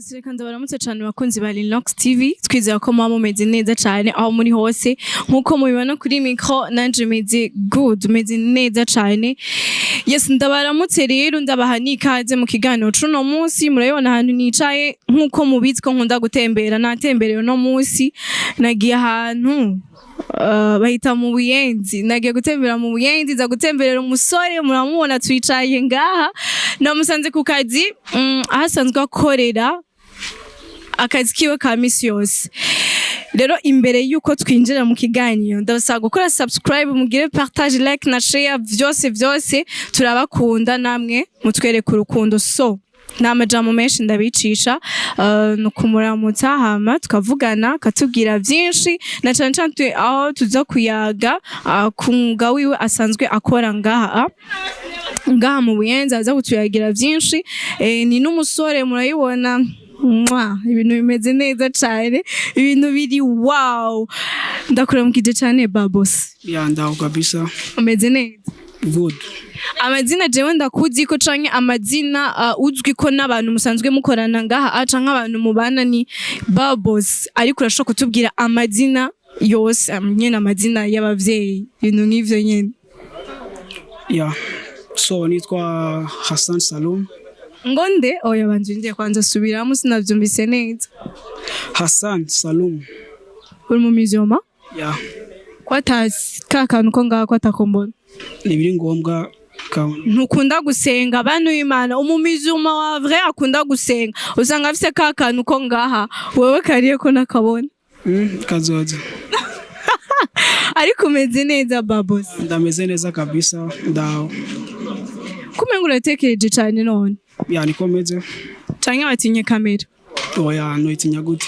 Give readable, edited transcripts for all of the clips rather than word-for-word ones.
Yes, reka ndabaramutse cyane bakunzi ba Linux TV. Twizera ko muba mumeze neza cyane aho muri hose. Nkuko mubibona kuri micro, nanje meze good, meze neza cyane. Yes, ndabaramutse rero, ndabaha n'ikaze mu kiganiro cuno munsi. Murabibona ahantu nicaye, nkuko mubizi ko nkunda gutembera, natembereye uno munsi, nagiye ahantu bahita mu Buyenzi. Nagiye gutembera mu Buyenzi, nza gutemberera umusore, muramubona twicaye ngaha. Namusanze ku kazi, aho asanzwe akorera akazi kiwe ka misi yose. Rero imbere yuko twinjira mu kiganiro, ndabasaba gukora subscribe, mugire partage, like na share, vyose vyose. Turabakunda, namwe mutwereka urukundo. So nta majambo menshi ndabicisha, ni ukumuramutsa, hama tukavugana, akatubwira vyinshi, na cane cane aho tuza kuyaga ku mwuga wiwe asanzwe akora ngaha mu Buyenzi. Aza kutuyagira vyinshi. Ni n'umusore murayibona, mwa ibintu bimeze neza cane, ibintu biri wow. Ndakuramukije cane, Babos. Ya, ndaho kabisa. Umeze neza? Good. Amazina jewe ndakuzi ko, canke amazina uzwi ko n'abantu musanzwe mukorana ngaha, canke abantu mubana, ni Babos, ariko urashobora kutubwira amazina yose, nyene amazina y'abavyeyi, ibintu nk'ivyo nyene? Ya, so nitwa Hassan Salum. Ngo nde? Oya, banza ngiye kwanza subiramo, sinavyumvise neza. Hassan Salum. Uri mu musulman? Ya. Ko atazi ka kantu ko ngaha, ko atakombona? Ntibiri ngombwa ka. Ntukunda gusenga? Bantu b'Imana, umumizuma wa vrai akunda gusenga, usanga afise ka kantu ko ngaha. Wewe kariye ko nakabona? Kazoza. Ariko umeze neza, Babos? Ndameze neza kabisa, ndaho. Kumenga uratekereje cane none. Ya, niko meze. Canke watinye kamera? Oya, noitinya gute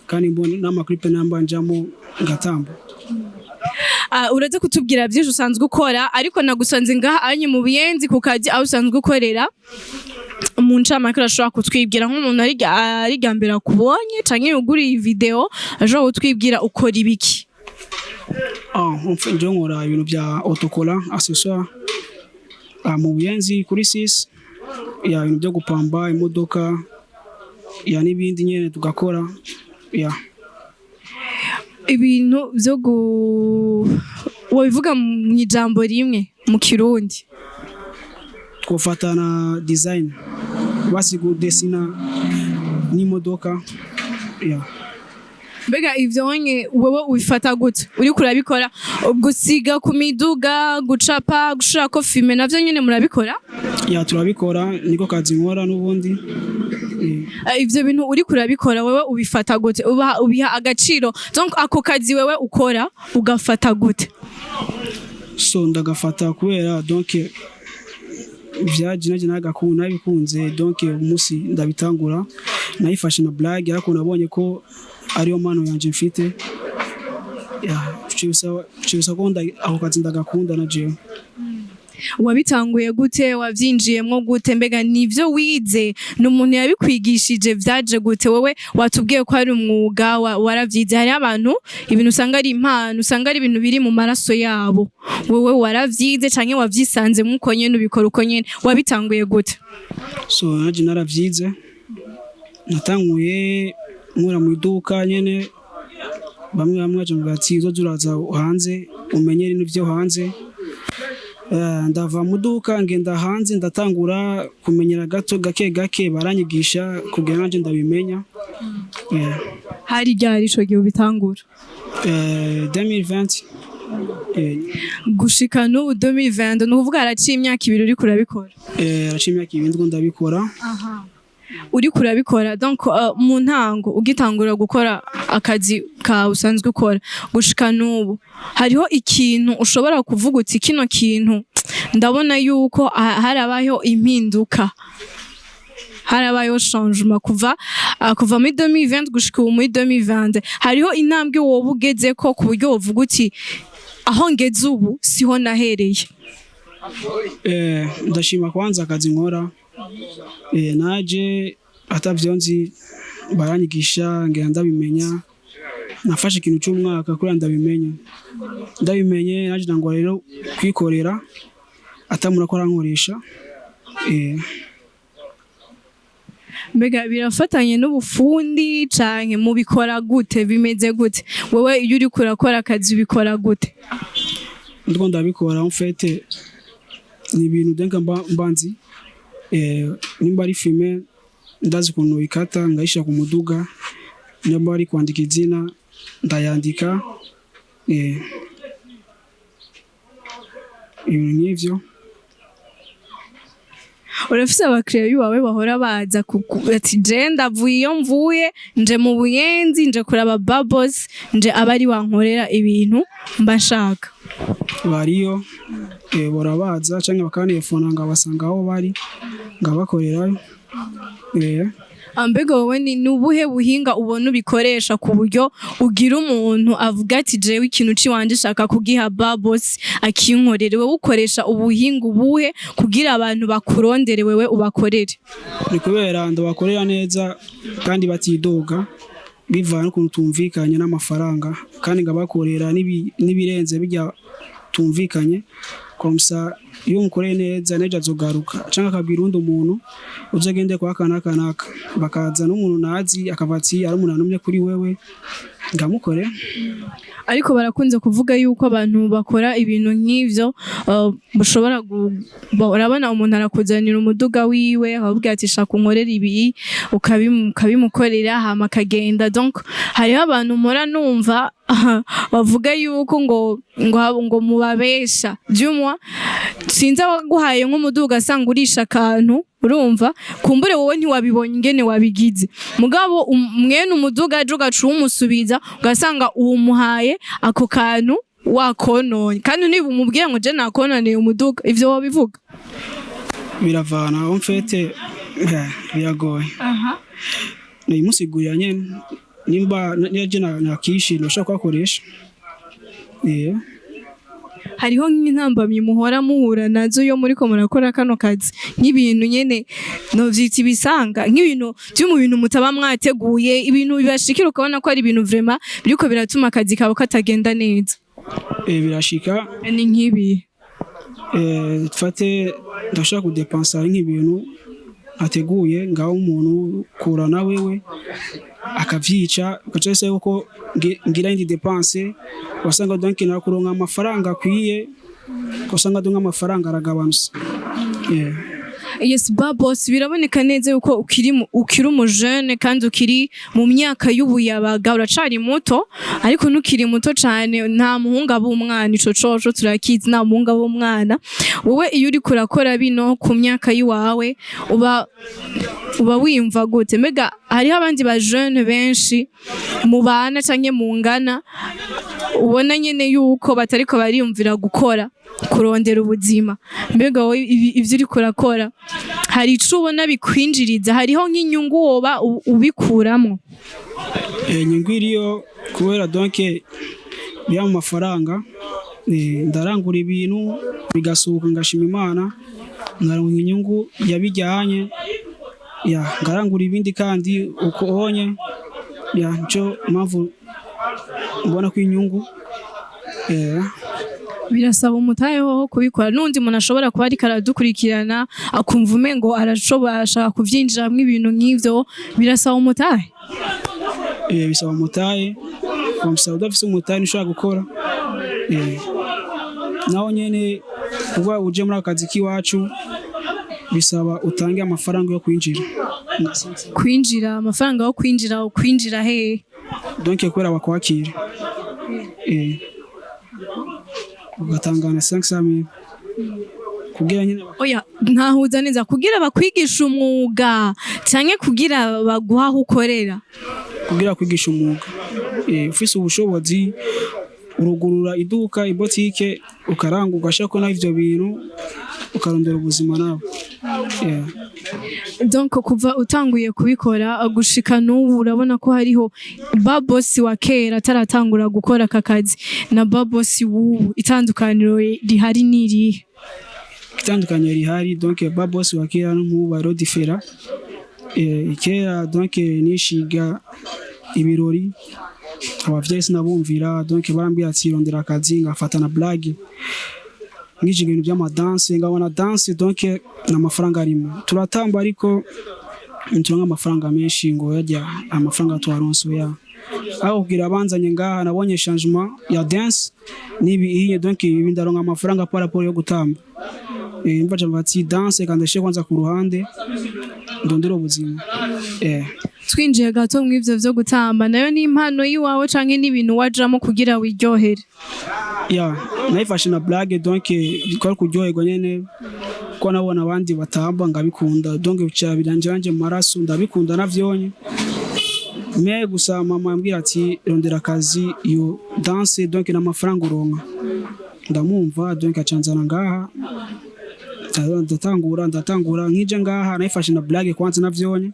kandi mbona n'amaklipe namba njamo ngatamba? Uraza kutubwira byinshi usanzwe ukora, ariko nagusanze ngaha anye mu Buyenzi ku kazi aho usanzwe ukorera. Mu ncamake, urashobora kutwibwira nk'umuntu ari irya mbere akubonye canke yuguriye iyi video, ashobora kutwibwira ukora ibiki? Ah, nje nkora ibintu bya autocollant, accessoire, mu Buyenzi kuri 6. Ya, ibintu byo gupamba imodoka, ya, n'ibindi nyene tugakora, ya. Ibintu vyo gu wobivuga mu ijambo rimwe mu Kirundi? Twofata na design, basi gudesina n'imodoka, ya. Mbega ivyo onye wewe ubifata gute uriko urabikora? Gusiga ku miduga, gucapa, gushirako filme, navyo nyene murabikora? Ya, turabikora, niko kazi nkora n'ubundi. Ivyo bintu uriko urabikora, wewe ubifata gute? Ubiha agaciro? Donc ako kazi wewe ukora ugafata gute? So ndagafata kubera donc vyaje naje nagakunda, nabikunze. Donc umunsi ndabitangura nayifashe na blague, ariko nabonye ko ariyo mpano yanje mfite. Ya, cibisa ko ako kazi ndagakunda na jewe. Wabitanguye gute? Wavyinjiyemwo gute? Mbega nivyo wize? Ni umuntu yabikwigishije? Vyaje gute? Wewe watubwiye ko ari umwuga, waravyize. Hariho abantu ibintu usanga ari impano, usanga ari ibintu biri mu maraso yabo. Wewe waravyize canke wavyisanzemwo uko nyene, ubikora uko nyene? Wabitanguye gute? So naje naravyize. Natanguye nkora mu iduka nyene, bamwe bamwe baje ati: "Uzoza uraza hanze umenye ibintu vyo hanze." Ndava mu duka ngenda hanze, ndatangura kumenyera gato, gake gake, baranyigisha kugira nanje ndabimenya. Hari ryari ico gihe ubitangura? 2020. Gushika n'ubu 2020, ni ukuvuga haraciye imyaka 2 uriko urabikora? Haraciye imyaka 2 ndiko ndabikora. Uriko urabikora, donc mu ntango ugitangura gukora akazi kawe usanzwe ukora gushika n'ubu, hariho ikintu ushobora kuvuga uti: "Kino kintu ndabona yuko harabayeho impinduka, harabayeho changement kuva muri 2020 gushika ubu muri 2020"? Hariho intambwe woba ugezeko ku buryo wovuga uti: "Aho ngeze ubu siho nahereye"? Ndashima kwanza akazi nkora. Naje atavyo nzi, baranyigisha ngira ndabimenya. Nafashe ikintu cy'umwaka kuriya ndabimenya. Ndabimenye naje nangwa rero kwikorera atamura ko arankoresha. Mbega birafatanye n'ubufundi canke mubikora gute? Bimeze gute? Wewe iyo uriko urakora akazi ubikora gute? Ndiko ndabikora, en fait ni ibintu donc mba nzi, nimba ari filme ndazi ukuntu ikata ngayishira ku muduga, nimba ari kwandika izina ndayandika, ibintu nk'ivyo. Urafise abakiriya bawe bahora baza ati: "Je ndavuye iyo mvuye, nje mu Buyenzi, nje kuraba Babos, nje aba ari wankorera ibintu mba nshaka"? Bariyo, barabaza canke bakantelefona ngabasanga aho bari ngabakorerayo. Mbega wowe ni ubuhe buhinga ubona ubikoresha ku buryo ugira umuntu avuga ati: "Jewe ikintu ciwanje shaka kugiha Babos akinkorere"? Wewe ukoresha ubuhinga ubuhe kugira abantu bakurondere wewe ubakorere? Ni kubera ndabakorera neza kandi batidoga, bivana n'ukuntu tumvikanye n'amafaranga, kandi ngabakorera n'ibirenze bijya tumvikanye. Comme ça iyo umukoreye neza nejo azogaruka canke akabwira uwundi umuntu: "Uzogende kwa kanaka naka." Bakaza n'umuntu nazi akava ati: "Ari umuntu anumye kuri wewe," ngamukore. Ariko barakunze kuvuga yuko abantu bakora ibintu nk'ivyo bashobora urabona umuntu arakuzanira umuduga wiwe akakubwira ati: "Shaka unkorere ibi," ukabimukorera hama akagenda. Donc hariho abantu mpora numva bavuga yuko ngo mubabesha byumwa. Sinzi, abaguhaye nk'umuduga asanga urisha akantu, urumva kumbure wowe ntiwabibonye ingene wabigize, mugabo mwene umuduga aje ugaca uwumusubiza ugasanga uwumuhaye ako kantu wakononye, kandi niba umubwiye ngo: "Je nakononeye umuduga," ivyo wobivuga? Biravana, en fait biragoye. Nayimusigurira nyene, nimba niyo nakishe ndashobora kuhakoresha. Hariho nk'intambamyi muhora muhura nazo iyo muriko murakora kano kazi, nk'ibintu nyene novyita ibisanga, nk'ibintu vyo mu bintu mutaba mwateguye, ibintu bibashikira ukabona ko ari ibintu vraiment biriko biratuma akazi kawe katagenda neza? Birashika. Ni nk'ibi? Dufate ndashaka kudepansa, ari nk'ibintu ateguye ngaho umuntu kura na wewe akavyica, ugaca bisaba yuko ngira indi dépense, wasanga donc nakuronka amafaranga akwiye, usanga donc amafaranga aragabanutse. Yes, Babos, biraboneka neza yuko ukiri umujene kandi ukiri mu myaka y'ubuyabaga, uracari muto ariko ntukiri muto cane. Nta muhungu aba umwana, ico coco turakizi, nta muhungu aba umwana. Wowe iyo uriko urakora bino ku myaka y'iwawe uba wiyumva gute? Mbega hariho abandi ba jeune benshi mubana canke mungana ubona nyene yuko batariko bariyumvira gukora, kurondera ubuzima? Mbega wowe ivyo uriko urakora hari ico ubona bikwinjiriza? Hariho nk'inyungu woba ubikuramwo? Inyungu iriyo kubera donc biba mu mafaranga, ndarangura ibintu bigasohoka ngashima Imana, nkaronka inyungu yabijyanye ya ngarangura ibindi kandi uko onye ya nico mpamvu mbona ko inyungu. Birasaba umutahe hoho kubikora? N'undi muntu ashobora kuba ariko aradukurikirana akumva umengo arashobora, ashaka kuvyinjiramwo ibintu nk'ivyo, birasaba umutahe? Bisaba umutahe, bamusaba. Udafise umutahe ntushobora gukora. Naho nyene kuba uje muri akazi k'iwacu bisaba utange amafaranga yo kwinjira. Kwinjira, amafaranga yo kwinjira, kwinjira hehe? Donc kubera bakwakira, ugatangana 500,000 kugira nyene. Oya, ntahuza neza. Kugira bakwigisha umwuga canke kugira baguha aho ukorera? Kugira kwigisha umwuga. Ufise ubushobozi urugurura iduka, ibotike, ukaranga, ugashako naho ivyo bintu, ukarondera ubuzima nawe. Donc kuva utanguye kubikora gushika n'ubu, urabona ko hariho Babosi wa kera ataratangura gukora aka kazi na Babosi w'ubu, itandukaniro rihari ni irihe? Itandukanye rihari, donc Babosi wa kera n'ubu hariho différence. Kera donc nishiga ibirori, abavyeyi sinabumvira, donc barambwira ati: "Rondera akazi," ngafata na blague ngishiga ibintu by'amadanse, ngabona danse donc n'amafaranga arimo, turatamba ariko Nturonka amafaranga menshi ngo yajya amafaranga twaronse, oya. Aho kugira abanzanye ngaha, nabonye changement ya dance nibi inye, donc ibi ndaronka amafaranga par rapport yo gutamba. Mva mvuga ati danse kandi ndashire kwanza ku ruhande, ndondera ubuzima. Twinjiye gato mu ivyo vyo gutamba, nayo ni impano y'iwawe canke n'ibintu wajamo kugira wiryohere? Ya, nayifashe na blague, donc kwari kuryoherwa nyene, ko nabona abandi batamba ngabikunda, donc bica biranje mu maraso, ndabikunda navyonye. Mais gusa mama yambwira ati rondera akazi, iyo danse donc n'amafaranga uronka. Ndamwumva, donc acanzana ngaha, ndatangura nkije ngaha. Nayifashe na blague kwanza navyonye,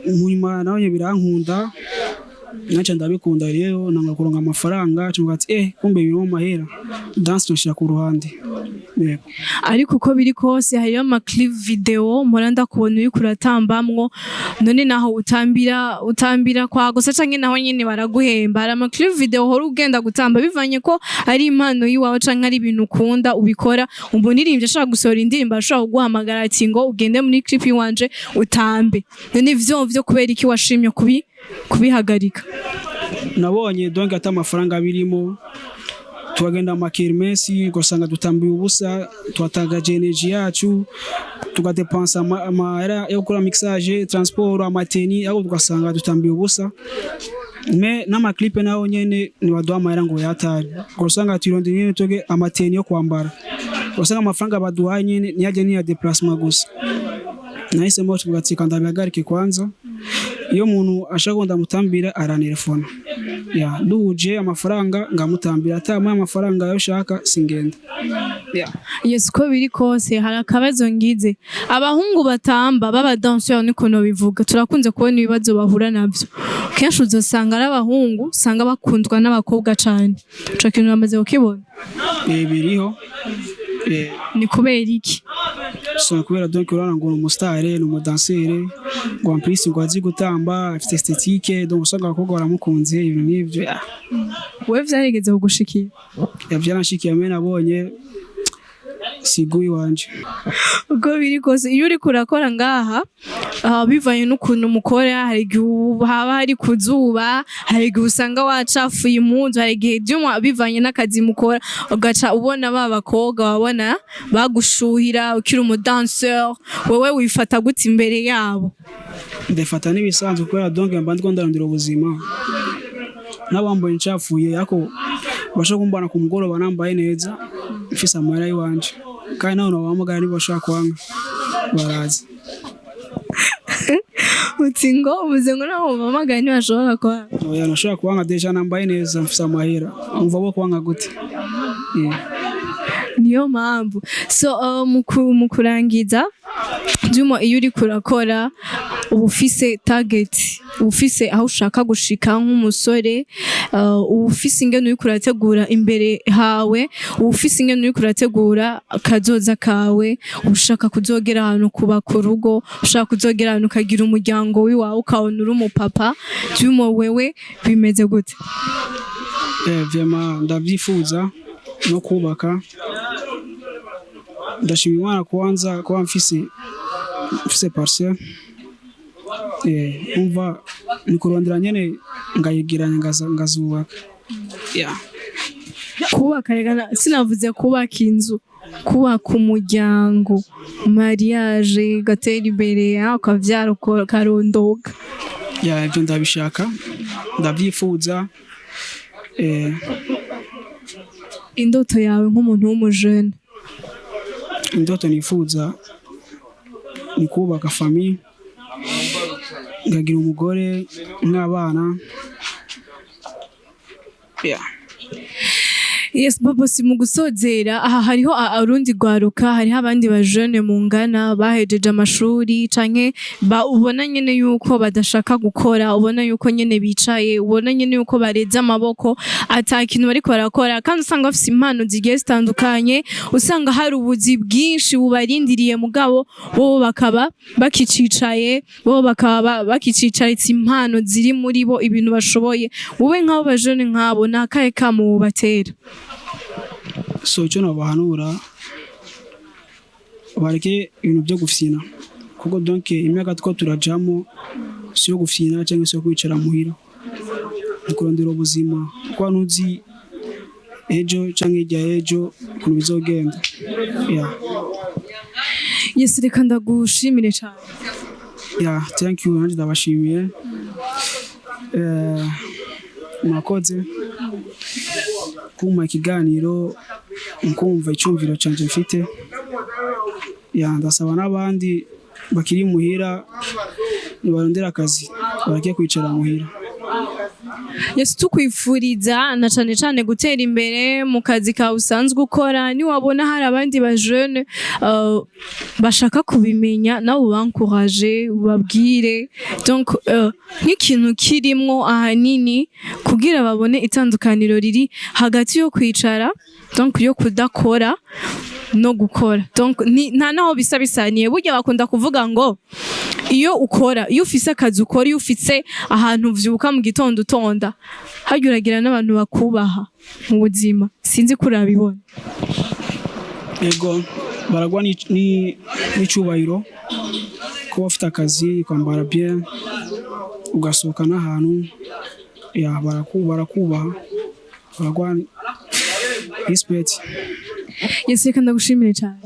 munyuma nabonye birankunda, naca ndabikunda. Rero nanga kuronka amafaranga, cumva ati kumbe birimo mahera, danse nshira ku ruhande. Yego. Ariko uko biri kose hariyo ama clip video mpora ndakubona uriko uratambamwo. None naho utambira kwa gusa canke naho nyene baraguhemba? Hari ama clip video uhora ugenda gutamba bivanye ko ari impano yiwawe canke ari ibintu ukunda ubikora? Umuririmbyi ashaka gusohora indirimbo ashobora kuguhamagara ati ngo ugende muri clip iwanje utambe. None ivyo kubera iki washimye kubihagarika? Nabonye donc ata amafaranga birimo. Tukagenda mu ma kermesse, ugasanga dutambiye ubusa, twatagaje energy yacu, tugadepansa amahera yo gukora mixage, transport, ama tenues, aho tugasanga dutambiye ubusa. Mais n'ama clip naho nyene ntibaduha amahera ngo yatari, ugasanga turondera nyene twebwe ama tenues yo kwambara, ugasanga amafaranga baduhaye nyene niyajya niya déplacement gusa. Nahisemo tuvuga ati kanda bihagarike kwanza. Iyo umuntu ashaka ko ndamutambira arantelefona, ya duhuje amafaranga ngamutambira, atamuye amafaranga yo ushaka singenda, ya. Yes, uko biri kose hari akabazo ngize. Abahungu batamba baba danseur, niko bivuga, turakunze kubona ibibazo bahura navyo. Kenshi uzosanga ari abahungu usanga bakundwa n'abakobwa cane. Ico kintu bamaze kukibona? Biriho. Ni kubera iki? So kubera donc urabona ngo ni umu star, ni umu danseur, ngo en plus ngo azi gutamba, afite esthétique, donc usanga abakobwa baramukunze, ibintu nk'ivyo, ya. Wewe vyarigeze kugushikira? Ya, byaranshikiye, mais nabonye sigu iwanje. Uko biri kose iyo uriko urakora ngaha, bivanye n'ukuntu mukora, hari igihe haba hari ku zuba, hari igihe usanga wacafuye impuzu, hari igihe vyuma, bivanye n'akazi mukora, ugaca ubona ba bakobwa wabona bagushuhira ukiri umu danseur. Wewe wifata gute imbere yabo? Ndafata n'ibisanzwe, kubera donc mba ndiko ndarondera ubuzima. N'abambaye ncafuye, ariko bashobora kumbona ku mugoroba nambaye neza, mfise amahera y'iwanje, kandi nawe nobahamagara ntibashobora kwanga, baraza. Uti ngo uvuze ngo naho umpamagaye ntibashobora kuba? Oya, nashobora kubanga, déjà nambaye neza, mfise amahera, umva bo kwanga gute? Yeah. Niyo mpamvu. So mu kurangiza, Juma, iyo uriko urakora uba ufise target, uba ufise aho ushaka gushika nk'umusore, uba ufise ingene uriko urategura imbere hawe, uba ufise ingene uriko urategura kazoza kawe, ushaka kuzogera ahantu kubaka urugo, ushaka kuzogera ahantu ukagira umuryango wiwawe, ukabona uri umupapa. Juma, wewe bimeze gute? Vraiment ndavyifuza no kubaka. Ndashima Imana kubanza kuba mfise parcelle. Umva ni kurondera nyene ngayegeranya ngazubaka, yeah. Kubaka reka sinavuze kubaka inzu, kubaka umuryango, mariage, ugatera imbere, ukavyara, ukarondoka. Ya, ibyo ndabishaka, ndavyifuza. Indoto yawe nk'umuntu w'umujene? Indoto nifuza ni kubaka famille, ngagira umugore n'abana, yeah. Yes, Bobo, si mu gusozera aha hariho urundi rwaruka, hariho abandi bajene mungana bahejeje amashuri canke ubona nyene yuko badashaka gukora, ubona yuko nyene bicaye, ubona nyene yuko bareze amaboko ata kintu bariko barakora, kandi usanga bafise impano zigiye zitandukanye, usanga hari ubuzi bwinshi bubarindiriye, mugabo bo bakaba bakicicaye, bo bakaba bakicicaritse impano ziri muri bo, ibintu bashoboye. Wowe nk'abo bajene nk'abo ni akahe kamo wobatera? So icyo nabahanura, bareke ibintu byo gufyina. Kuko donc imyaka two turajamo si yo gufyina cyangwa se yo kwicara muhira, ni kurondera ubuzima, kuko ntuzi ejo cyangwa hirya y'ejo ukuntu bizogenda, yeah. Yes, reka ndagushimire cyane. Yeah, thank you, nanjye ndabashimiye. Mwakoze kumpa ikiganiro, mukumva icyumviro cyanjye mfite. Yeah, ndasaba n'abandi bakiri muhira nibarondera akazi, bareke kwicara muhira. Yes, tukwifuriza na cane cane gutera imbere mu kazi kawe usanzwe ukora. Niwabona hari abandi ba jeune bashaka kubimenya, nawe ubankuraje, ubabwire donc nk'ikintu kirimwo ahanini kugira babone itandukaniro riri hagati yo kwicara, donc yo kudakora no gukora. Donc nta naho bisa bisaniye. Burya bakunda kuvuga ngo iyo ukora, iyo ufise akazi ukora, iyo ufise ahantu uvyuka mu gitondo utonda, harya uragira n'abantu bakubaha mu buzima. Sinzi ko urabibona. Yego, baragwa n'icubahiro kuba ufite akazi, kwambara bien, ugasohoka n'ahantu ya barakubaha, baragwa respect. Yes, reka ndagushimire cyane.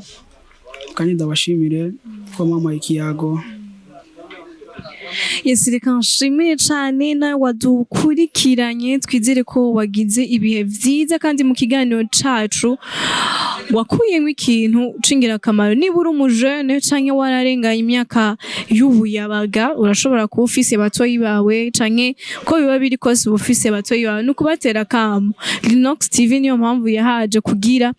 Kandi ndabashimire ko mwampaye ikiyago. Yes, reka nshimire cyane nawe wadukurikiranye. Twizere ko wagize ibihe vyiza kandi mu kiganiro cacu wakuyemo ikintu c'ingirakamaro. Niba uri umujene canke wararenganye imyaka y'ubuyabaga, urashobora kuba ufise batoyi bawe, canke ko biba biri kose uba ufise batoyi bawe, ni ukubatera akamo. Linox TV niyo mpamvu yahaje, kugira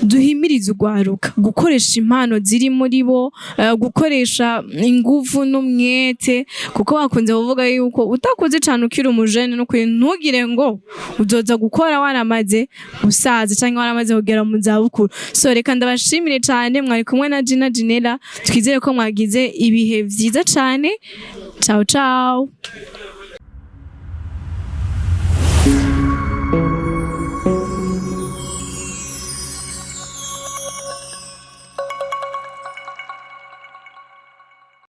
duhimirize urwaruka gukoresha impano ziri muri bo, gukoresha inguvu n'umwete, kuko bakunze kuvuga yuko utakoze cane ukiri umujene, n'ukuri ntugire ngo uzoza gukora waramaze gusaza canke waramaze kugera mu zabukuru. So reka ndabashimire cane. Mwari kumwe na Gina Ginela. Twizere ko mwagize ibihe vyiza cane. Ciao ciao.